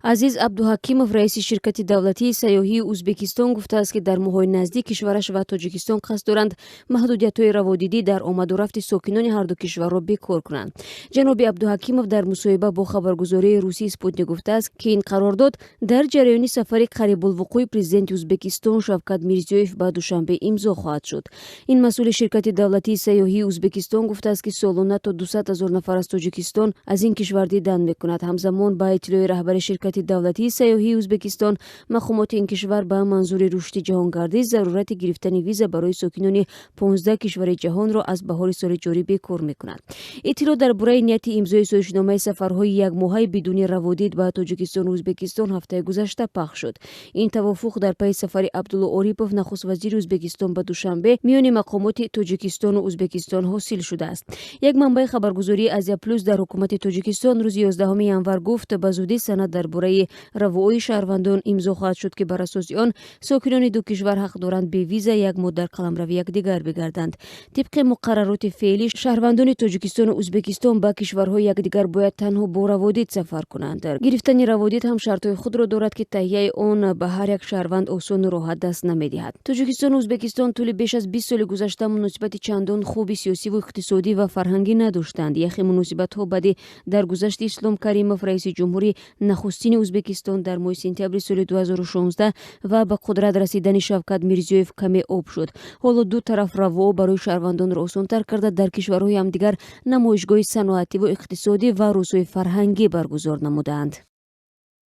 Азиз Абдуҳакимов, раиси ширкати давлатии сайёҳии Ӯзбекистон, гуфтааст, ки дар моҳҳои наздик кишвараш ва Тоҷикистон қасд доранд маҳдудиятҳои раводидӣ дар омаду рафти сокинони ҳарду кишварро бекор кунанд. Ҷаноби Абдуҳакимов дар мусоҳиба бо хабаргузории русии «Спутник» гуфтааст, ки ин қарордод дар ҷараёни сафари қарибулвуқӯи президенти Ӯзбекистон Шавкат Мирзиёев ба Душанбе имзо хоҳад шуд. Ин масъули ширкати давлатии сайёҳии Ӯзбекистон гуфтааст, ки солона то 200 ҳазор нафар аз Тоҷикистон аз ин кишвар дидан мекунад. Ҳамзамон, ба иттилои раҳбари ширкати давлатии сайёҳии Ӯзбекистон, мақомоти ин кишвар ба манзури рушди ҷаҳонгардӣ зарурати гирифтани виза барои сокинони 15 кишвари ҷаҳонро аз баҳори соли ҷорӣ бекор мекунад. Иттилоъ дар бораи нияти имзои созишномаи сафарҳои якмоҳаи бидуни раводид ба Тоҷикистону Ӯзбекистон ҳафтаи гузашта пахш шуд. Ин тавофуқ дар пайи сафари Абдулло Орипов, нахуствазири Ӯзбекистон, ба Душанбе миёни мақомоти Тоҷикистону Ӯзбекистон ҳосил шудааст. Як манбаи хабаргузории «Азия Плюс» дар ҳукумати Тоҷикистон рӯзи 11 январ гуфт, ба зудӣ санад дар бораи равои шаҳрвандон имзо хоҳад шуд, ки бар асоси он сокинони ду кишвар ҳақ доранд бевиза як моҳ дар қаламрави якдигар бигарданд. Тибқи муқаррароти феълӣ, шаҳрвандони Тоҷикистону Ӯзбекистон ба кишварҳои якдигар бояд танҳо бо раводид сафар кунанд. Гирифтани раводид ҳам шартҳои худро дорад, ки таҳияи он ба ҳар як шаҳрванд осону роҳат даст намедиҳад. Тоҷикистону Ӯзбекистон тӯли беш аз 20 соли гузашта муносибати чандон хуби сиёсиву иқтисодӣ ва фарҳангӣ надоштанд. Яхи муносибатҳо баъди даргузашти Ислом Каримов, раиси ҷумҳури нахустини Ӯзбекистон, дар моҳи сентябри соли 2016 ва ба қудрат расидани Шавкат Мирзиёев каме об шуд. Ҳоло ду тараф раво барои шаҳрвандонро осонтар карда, дар кишварҳои ҳамдигар намоишгоҳи саноативу иқтисодӣ ва рӯзҳои фарҳангӣ баргузор намудаанд.